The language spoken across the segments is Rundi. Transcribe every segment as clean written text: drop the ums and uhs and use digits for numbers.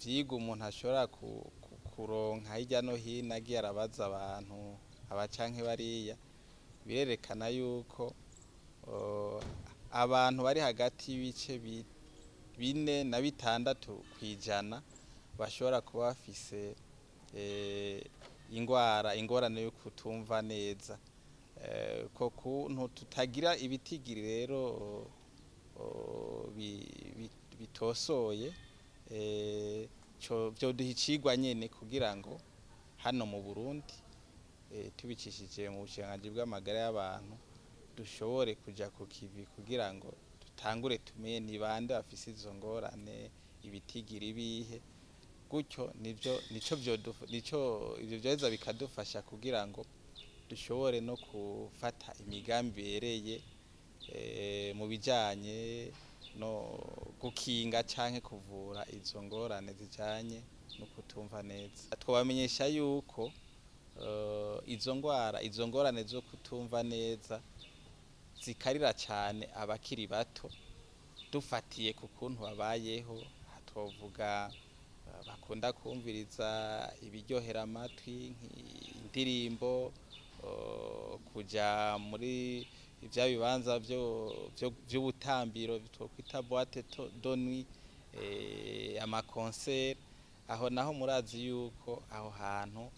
Ivyigwa umuntu ashobora kuronka hirya no hino agiye arabaza abantu aba canke bariya, birerekana yuko abantu bari hagati y'ibice 4 na 6% bashobora kuba bafise ingwara, ingorane yo kutumva neza. Ko kuntu tutagira ibitigiri rero bitosoye, vyoduha icigwa nyene kugira ngo hano mu Burundi, tubicishije mu bushikiranganji bw'amagara y'abantu, dushobore kuja ku kivi kugira ngo dutangure tumenye ni bande bafise izo ngorane, ibitigiri bihe gutyo. Nivyo nico nico ivyo vyoheza bikadufasha kugira ngo dushobore no gufata imigambi ibereye mu bijanye no gukinga canke kuvura izo ngorane zijanye no kutumva neza. Twobamenyesha yuko izo ngwara, izo ngorane zo kutumva neza zikarira cane abakiri bato, dufatiye ku kuntu babayeho. Twovuga bakunda kumviriza ibiryohera amatwi, indirimbo, kuja muri vya bibanza vy'ubutambiro twokwita boîte de nuit, ama concerts. Aho naho murazi yuko aho hantu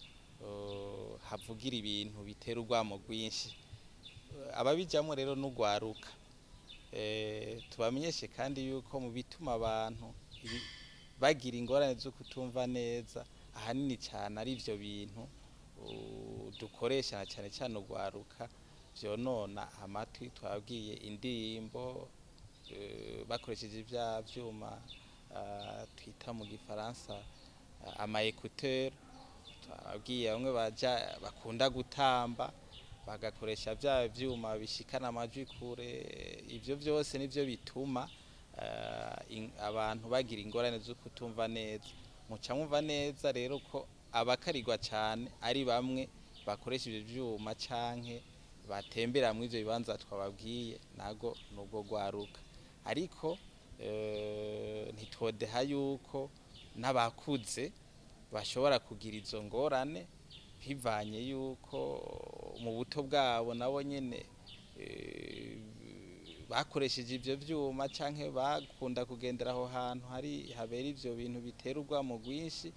havugira ibintu bitera urwamo rwinshi, ababijamwo rero n'urwaruka. Tubamenyeshe kandi yuko mu bituma abantu bagira ingorane zo kutumva neza ahanini cane ari ivyo bintu dukoresha, na cane cane urwaruka, vyonona amatwi. Twabwiye indirimbo bakoresheje vya vyuma twita mu gifaransa ama écouteurs. Twababwiye bamwe baja bakunda gutamba bagakoresha vya vyuma bishikana amajwi kure. Ivyo vyose nivyo bituma abantu bagira ingorane zo kutumva neza. Muca mwumva neza rero ko abakarirwa cane ari bamwe bakoresha ivyo vyuma canke batembera muri ivyo bibanza twababwiye, nago nubwo rwaruka. Ariko ntitwodeha yuko n'abakuze bashobora kugira izo ngorane, bivanye yuko mu buto bwabo nabo nyene bakoresheje ivyo vyuma canke bakunda kugendera aho hantu hari habera ivyo bintu bitera urwamo rwinshi.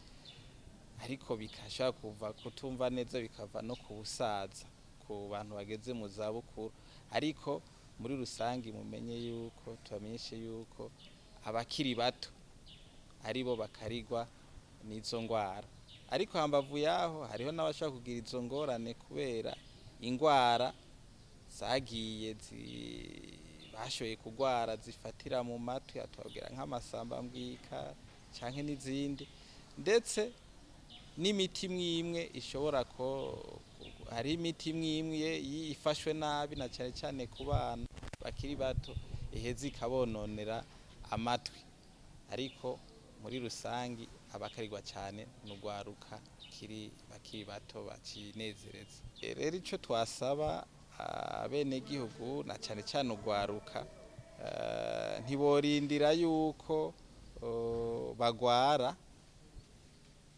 Ariko bikashobora kuva kutumva neza bikava no ku busaza, ku bantu bageze mu zabukuru. Ariko muri rusangi mumenye yuko, tubamenyeshe yuko abakiri bato aribo bakarigwa n'izo ngwara. Ariko hambavu yaho hariho n'abashobora kugira izo ngorane kubera ingwara zagiye bashoboye kugwara zifatira mu matwi, atwabwira nk'amasambambwika canke n'izindi, ndetse n'imiti imwe imwe ishobora ko hari imiti imwe imwe ifashwe nabi, na cane cane ku bana bakiri bato, iheza ikabononera amatwi. Ariko muri rusangi abakarirwa cane n'urwaruka bakiri bato bacinezereza. Rero ico twasaba abenegihugu, na cane cane urwaruka, ntiborindira yuko bagwara,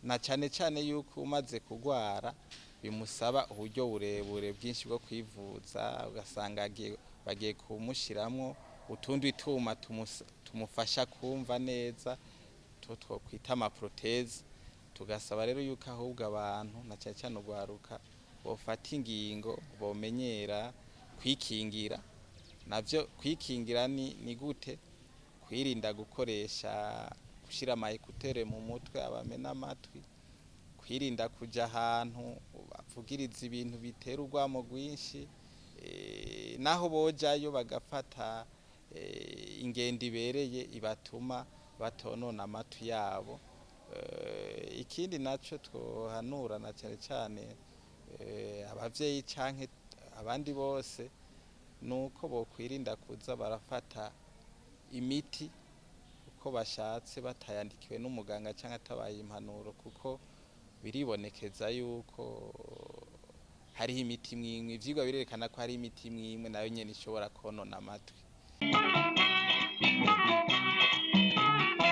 na cane cane yuko umaze kugwara bimusaba uburyo burebure bwinshi bwo kwivuza, ugasanga bagiye kumushiramwo utundi tuma tumufasha kumva neza, two twokwita ama prothèses. Tugasaba rero yuko ahubwo abantu, na cane cane urwaruka, bofata ingingo, bomenyera kwikingira. Navyo kwikingira ni gute? Kwirinda gukoresha, gushira ama écouteurs mu mutwe abamena amatwi, kwirinda kuja ahantu bavugiriza ibintu bitera urwamo rwinshi, naho bojayo bagafata ingendo ibereye ibatuma batonona amatwi yabo. Ikindi naco twohanura, na cane cane abavyeyi canke abandi bose, nuko bokwirinda kuza barafata imiti uko bashatse batayandikiwe n'umuganga canke atabaye impanuro, kuko biribonekeza yuko hariho imiti imwe imwe, ivyigwa birerekana ko hari imiti imwe imwe nayo nyene ishobora konona amatwi.